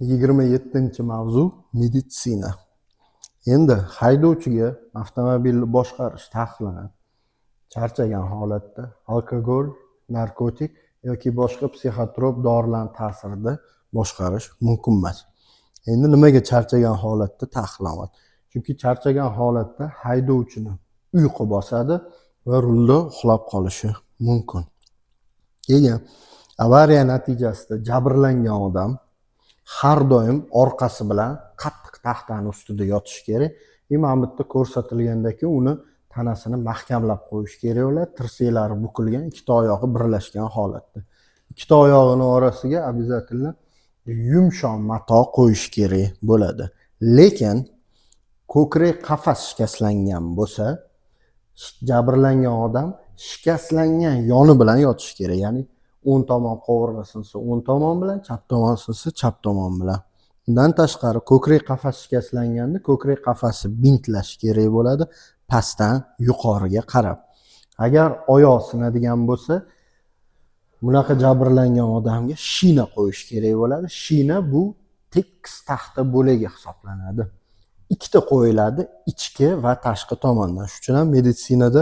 27-mavzu meditsina. Endi haydovchiga avtomobilni boshqarish taqiqlanadi. Charchagan holatda, alkogol, narkotik yoki boshqa psixotrop dorilarning ta'sirida boshqarish mumkin emas. Endi nimaga charchagan holatda taqiqlanyapti? Chunki charchagan holatda haydovchini uyqu bosadi va rulda uxlab qolishi mumkin. Keyin avariya natijasida jabrlangan odam har doim orqasi bilan qattiq taxtani ustida yotishi kerak. И mana bu yerda ko'rsatilgandaki, uni tanasini mahkamlab qo'yish kerak bo'ladi. Tirsaklari bukilgan, ikkita oyog'i birlashgan holatda. Ikkita oyog'ini orasiga обязательно yumshoq mato qo'yish kerak bo'ladi. Lekin ko'krak qafas shikastlangan bo'lsa, jabrlangan odam shikastlangan yoni bilan yotishi kerak. Ya'ni o'ng tomon qovurg'a sinsa o'ng tomon bilan, chap tomon sinsa chap tomon bilan. Undan tashqari, ko'krak qafas shikastlanganda ko'krak qafasi bintlash kerak bo'ladi, pastdan yuqoriga qarab. Agar oyoq sinadigan bo'lsa, bunaqa jabrlangan odamga shina qo'yish kerak bo'ladi. Shina bu tekis taxta bo'lagi hisoblanadi. Ikkita qo'yiladi, ichki va tashqi tomondan. Shuning uchun ham meditsinada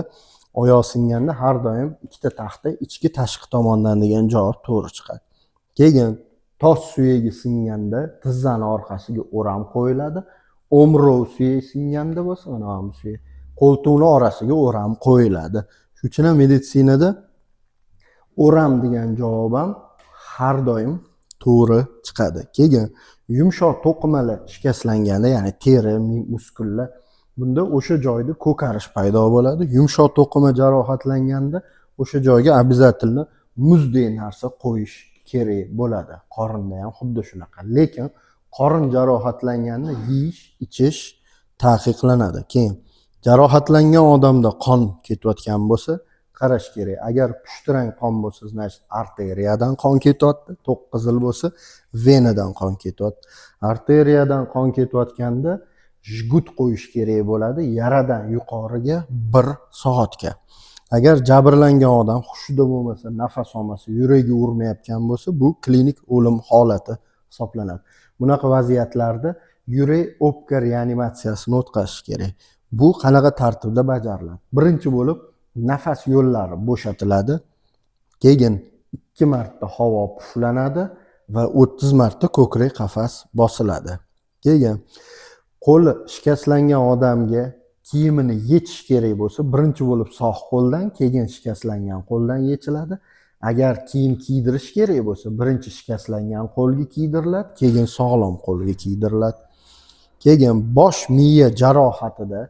oyoq singanda har doim ikkita taxta, ichki, tashqi tomondan degan javob to'g'ri chiqadi. Keyin tos suyagi singanda tizzani orqasiga o'ram qo'yiladi. O'mrov suyagi singanda bo'lsa, mana bu suyak, qo'ltiqni orasiga o'ram qo'yiladi. Shuning uchun ham meditsinada o'ram degan javob ham har doim to'g'ri chiqadi. Keyin yumshoq to'qimalar shikastlanganda, ya'ni teri, muskullar, bunda o'sha joyda ko'karish paydo bo'ladi. Yumshoq to'qima jarohatlanganda o'sha joyga обязательно muzdek narsa qo'yish kerak bo'ladi. Qorinda ham xuddi shunaqa. Lekin qorin jarohatlanganda yeyish, ichish taqiqlanadi. Keyin jarohatlangan odamda qon ketayotgan bo'lsa, qarash kerak. Agar pushtirang qon bo'lsa, значит, arteriyadan qon ketyapti, to'q qizil bo'lsa, venadan qon ketyapti. Arteriyadan qon ketayotganda jgut qo'yish kerak bo'ladi yaradan yuqoriga 1 soatga. Agar jabrlangan odam hushida bo'lmasa, nafas olmasa, yuragi urmayotgan bo'lsa, bu klinik o'lim holati hisoblanadi. Bunaqa vaziyatlarda yurak o'pka reanimatsiyasini o'tkazish kerak. Bu qanaqa tartibda bajariladi? Birinchi bo'lib nafas yo'llari bo'shatiladi, keyin ikki marta havo puflanadi va 30 marta ko'krak qafas bosiladi. Keyin qo'li shikastlangan odamga kiyimini yechish kerak bo'lsa, birinchi bo'lib sog' qo'ldan, keyin shikastlangan qo'ldan yechiladi. Agar kiyim kiydirish kerak bo'lsa, birinchi shikastlangan qo'lga kiydiriladi, keyin sog'lom qo'lga kiydiriladi. Keyin bosh miya jarohatida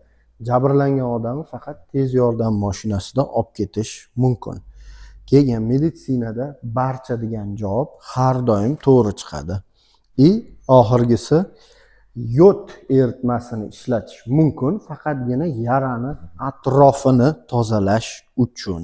jabrlangan odamni faqat tez yordam mashinasida olib ketish mumkin. Keyin meditsinada barcha degan javob har doim to'g'ri chiqadi. И oxirgisi, yod eritmasini ishlatish mumkin, faqatgina yarani atrofini tozalash uchun.